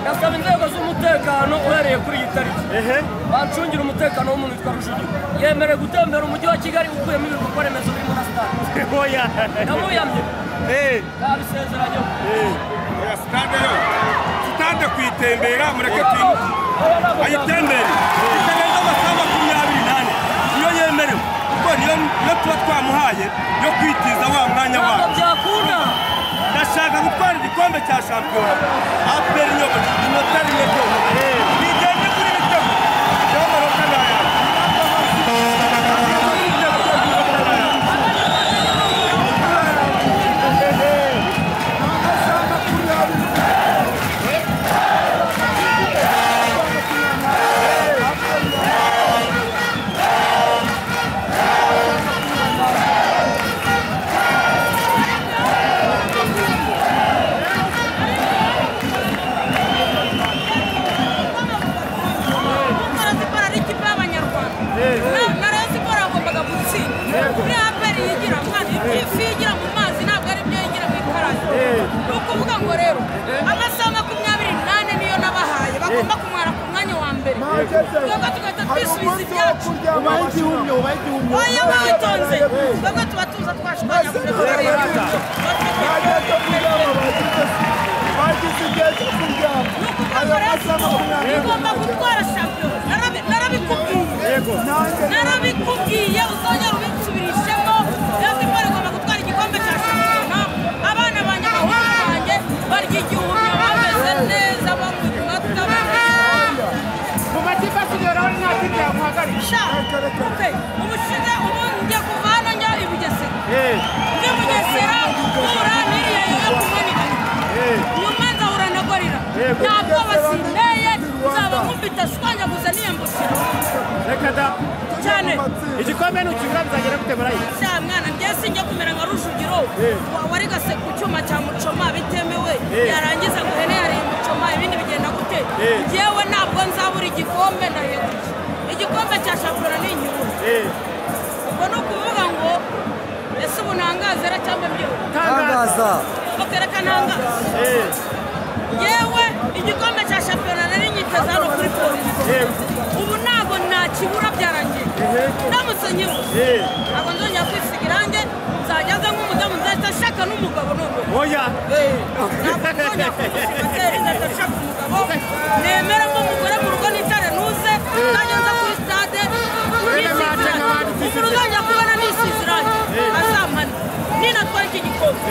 Ndasaba inzego z'umutekano uhereye kuri iyi tariki bancungira umutekano w'umuntu witwa Rujugiro yemerewe gutembera umujyi wa Kigali ukuyemo ibikorwa remezo birimo na stade. Ndamuyamye nabisezeranye. Oya stade yo stade kuyitembera mureke ayitembere itarenze amasaha 24 niyo yemerewe kuko niyo tuba twamuhaye yo kwitiza wa mwanya wacu. Ndashaka gutwara igikombe cya shampiyona APR nyoboye inota rimwe ryonyine bigende kuri bitego by'amanota n'aya. Narabikubwiye uzongera ubisubirishemo. Rayon Sports igomba gutwara igikombe cya shampiyona. Abana banjye abahungu banjye barya igihumyo bameze neza banywa amata. Mu makipe asigaye urabona nta kipe yamuhagarika. Ubushize ubu njya kuva hano njya i Bugesera. Ndi Bugesera mpura n'iriya yo kumanika. Nyuma nzahura na Gorilla. Nta bwoba sinteye nzaba nkubita shwanyaguza niyambukira. Reka da. Cyane. Igikombe nukibura bizagera gute murayi? Sha mwana njye sinjya kumera nka Rujugiro. Warigase ku cyuma cya mucoma bitemewe. Yarangiza ngo hene yari mucoma ibindi bigenda gute? Njyewe ntabwo nzabura igikombe ndaheguye. Igikombe cya shampiyona ni inyuma. Ubwo ni ukuvuga ngo ese ubu ntangazera cyangwa mbyewe? Tangaza. Bakereka ntangaza. Yewe igikombe cya shampiyona nari nyiteze hano kuri polisi. Ubu ntabwo nakibura byarangiye. Ndamutse nkibuze ntabwo nzongera kwisiga irange, nzajya nza nk'umudamu nzahita nshaka n'umugabo noneho. Oya. Ntabwo nzongera kwisiga nzahita nshaka umugabo nemeremo umugore mu rugo nicare ntuze nzajya nza kuri stade nisize irange. Umuntu uzongera kubona nisize irange azampane ninatwara iki gikombe.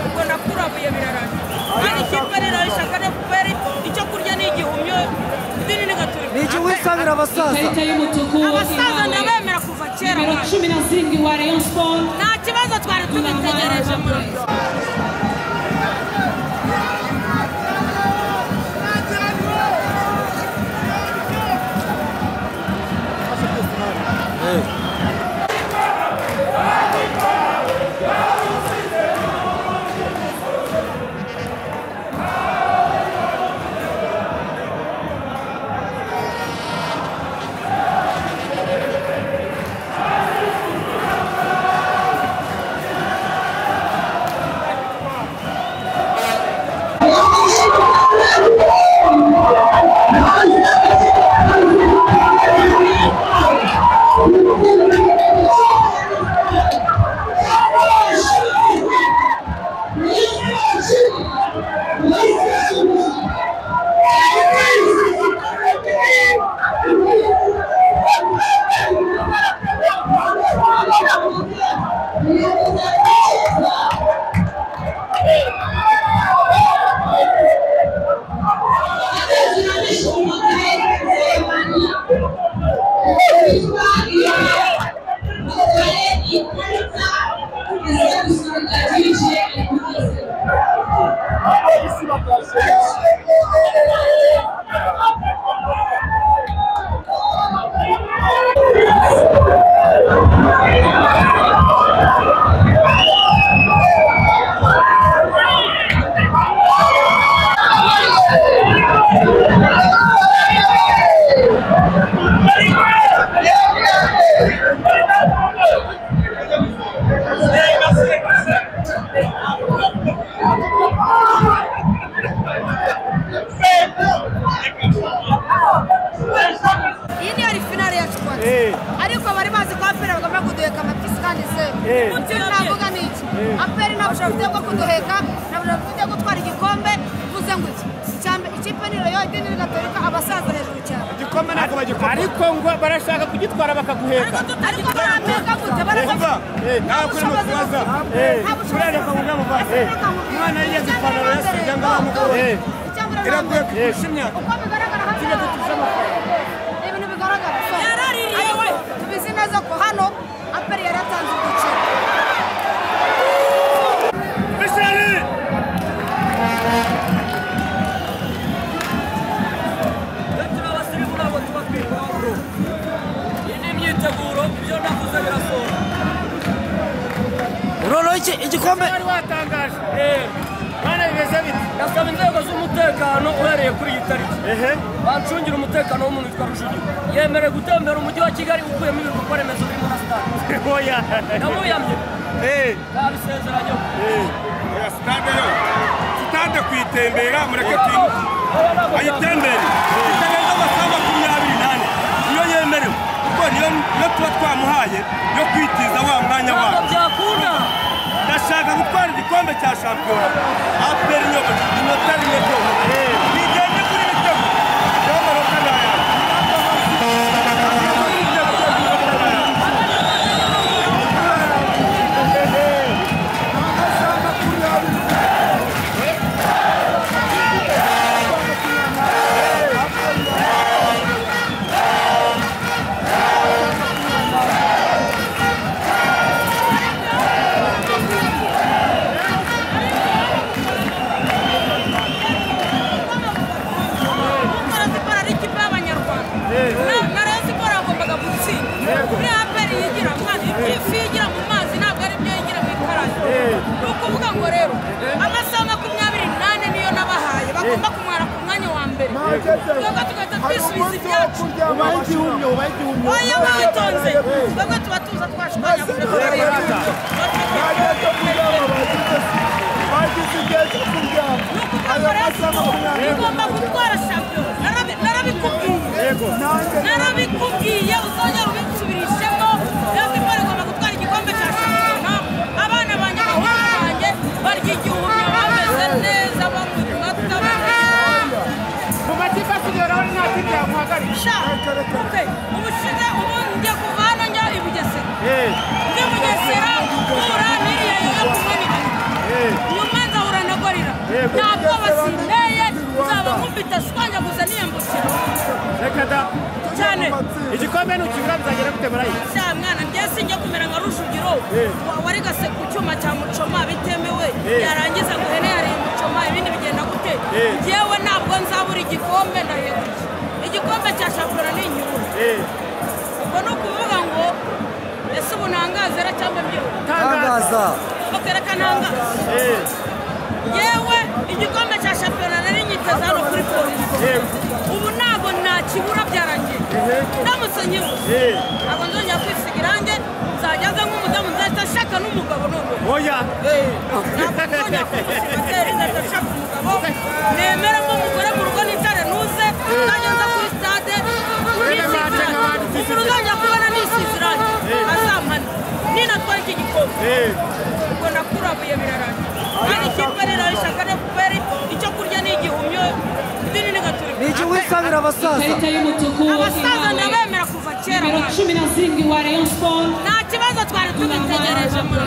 Ubwo ndakurabuye birarangiye. Kandi ikipe rero ishaka FPR icyo kurya ni igihumyo idini ni gaturika. Ni iki wisabira abasaza? Abasaza ndabemera kuva kera. Nimero 17 wa Rayon Sports. Nta kibazo twari tubitegereje muri. Ariko bari bazi ko APR bagomba kuduheka amapisi kandi se navuga ni iki APR nta bushobozi bwo kuduheka, nta bushobozi bwo gutwara igikombe. Mvuze ngo iki ikipe ni Rayon, idini ni Gatolika, abasaza hejuru cyane. Igikombe ntabwo bagikoma, ariko ngo barashaka kugitwara bakaguheka. Ariko baraheka gute? Baraheka ntabwo uri mu kubaza kurereka mu bwamuvaze umwana yigeze ipantaro yasize ngaho mugore iraguye kurusha imyaka uko bigaragara hano ibintu bigaragara. Tubizi neza ko hano APR yaratanze udukino. Igikombe wari watangaje bana bimeze bite? Ndasaba inzego z'umutekano uhereye kuri iyi tariki bancungira umutekano w'umuntu witwa Rujugiro. Yemerewe gutembera umujyi wa Kigali ukuyemo ibikorwa remezo birimo na stade. Ndamuyamye nabisezeranye. Stade yo stade kuyitembera mureke ayitembere itarenze amasaha 24 niyo yemerewe, kuko niyo tuba twamuhaye yo kwitiza wa mwanya wacu. Ndashaka gutwara igikombe cya shampiyona APR nyoboye inota rimwe ryonyine nigende kuri bitego by'amanota n'aya. Bagomba kumara ku mwanya wa mbere, twebwe tugahita twisubiza ibyacu. Oya witonze, twebwe tuba tuza twashwanyaguje. Igomba gutwara shampiyona, narabikubwiye uzongera ubisubirishemo. Rayon Sports igomba gutwara igikombe cya shampiyona. Abana banjye, abahungu banjye barya igihumyo bameze neza, banywa amata. Mu makipe asigaye urabona nta kipe yamuhagarika. Ubushize ubu njya kuva hano njya i Bugesera, ndi Bugesera mpura n'iriya yo kumwe nyuma nzahura na Gorilla. Nta bwoba sinteye, nzaba nkubita shwanyaguza niyambukira. Reka da cyane. Igikombe nukibura bizagera gute murayi? Sha mwana, njye sinjya kumera nka Rujugiro warigase ku cyuma cya mucoma bitemewe, yarangiza ngo ihene yariye mucoma ibindi bigenda gute? Njyewe ntabwo nzabura igikombe, ndaheguje igikombe cya shampiyona ni inyubura. Ubwo ni ukuvuga ngo ese ubu ntangazera cyangwa mbyibuha? Tangaza. Bakereka ntangaza. Yewe igikombe cya shampiyona nari nyiteze hano kuri polisi, ubu ntabwo nakibura byarangiye. Ndamutse nyibuze ntabwo nzongera kwisiga irange, nzajya nza nk'umudamu, nzahita nshaka n'umugabo noneho. Oya ntabwo nzongera kumushimateri, nzahita nshaka umugabo nemera ko umugore mu rugo nicare ntuze, nzajya nza kuri stade nisize irange. Umuntu uzongera kubona nisize irange azampane ninatwara iki gikombe. Ubwo nakurabuye birarangiye. Kandi ikipe rero ishaka FPR, icyo kurya ni igihumyo, idini ni Gatolika. Ni iki wisabira abasaza? Ikarita y'umutuku abasaza ndabemera kuva kera. Nimero 17 wa Rayon Sports. Nta kibazo twari tubitegereje muri